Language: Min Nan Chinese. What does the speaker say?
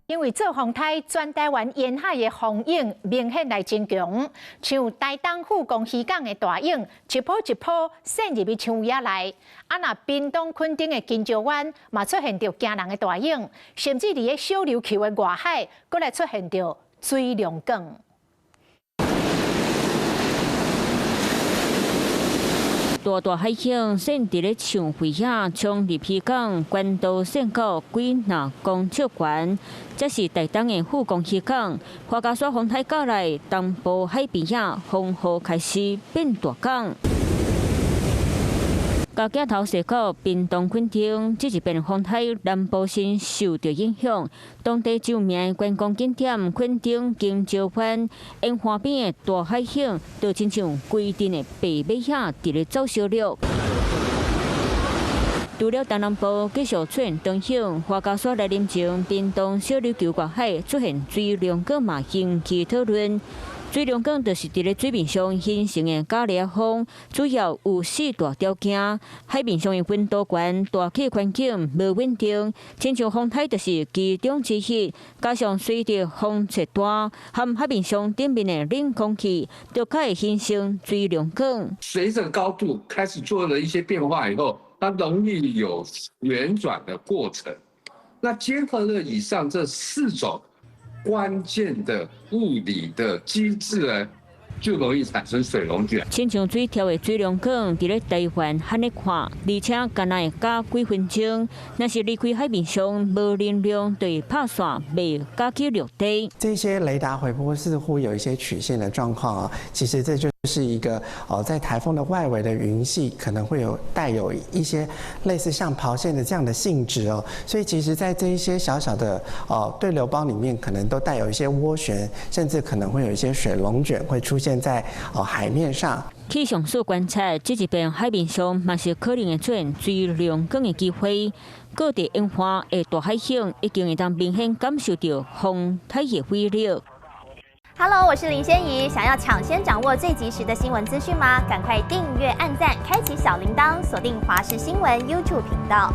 因為做風颱，全台灣沿海的風湧明顯來增強，像台東富岡漁港的大湧，一波一波滲入去樹葉內。啊，若屏東墾丁的金石灣嘛出現著驚人的大湧，甚至佇咧小琉球的外海，閣來出現著水龍捲。大大海湧滲佇咧樹圍遐，衝入漁港，關渡線到幾若公尺懸。這是台東的富岡漁港，樺加沙風颱過來，東部海邊遐風雨開始變大港。共鏡頭踅到屏東墾丁，這一遍風颱南部先受著影響。當地著名的觀光景點墾丁金石灣沿岸邊的大海湧，就親像規陣的白馬仔佇咧走燒肉。除了東南部繼續出現長湧，樺加沙來臨前，屏東小琉球外海出現水龍捲嘛，引起討論。水龍捲就是佇咧水面上形成的伽利風，主要有四大條件：海面上的溫度懸、大氣環境無穩定，親像風颱就是其中之一。加上隨著風勢大，和海面上頂面的冷空氣，就較會形成水龍捲。隨著高度開始做了一些變化以後，它容易有旋轉的過程。那結合了以上這四種關鍵的物理的機制呢，就容易產生水龍捲。親像水柱的水龍捲，佇咧台灣罕咧看，而且干焦會隔幾分鐘，若是離開海面上無能量，就會拍散，袂加去陸地。這些雷達回波似乎有一些曲線的狀況啊，其實這就是一個哦，在颱風的外圍的雲系可能會有帶有一些類似像拋線的這樣的性質哦，所以其實，在這一些小小的哦對流胞裡面，可能都帶有一些渦旋，甚至可能會有一些水龍捲會出現在哦海面上。氣象署觀察，這一遍海面上嘛是可能會出現水龍捲的機會。各地沿岸的大海湧已經會當明顯感受著風颱的威力。 Hello，我是林仙怡。想要搶先掌握最及時的新聞資訊嗎？趕快訂閱、按讚、開啟小鈴鐺，鎖定華視新聞 YouTube 頻道。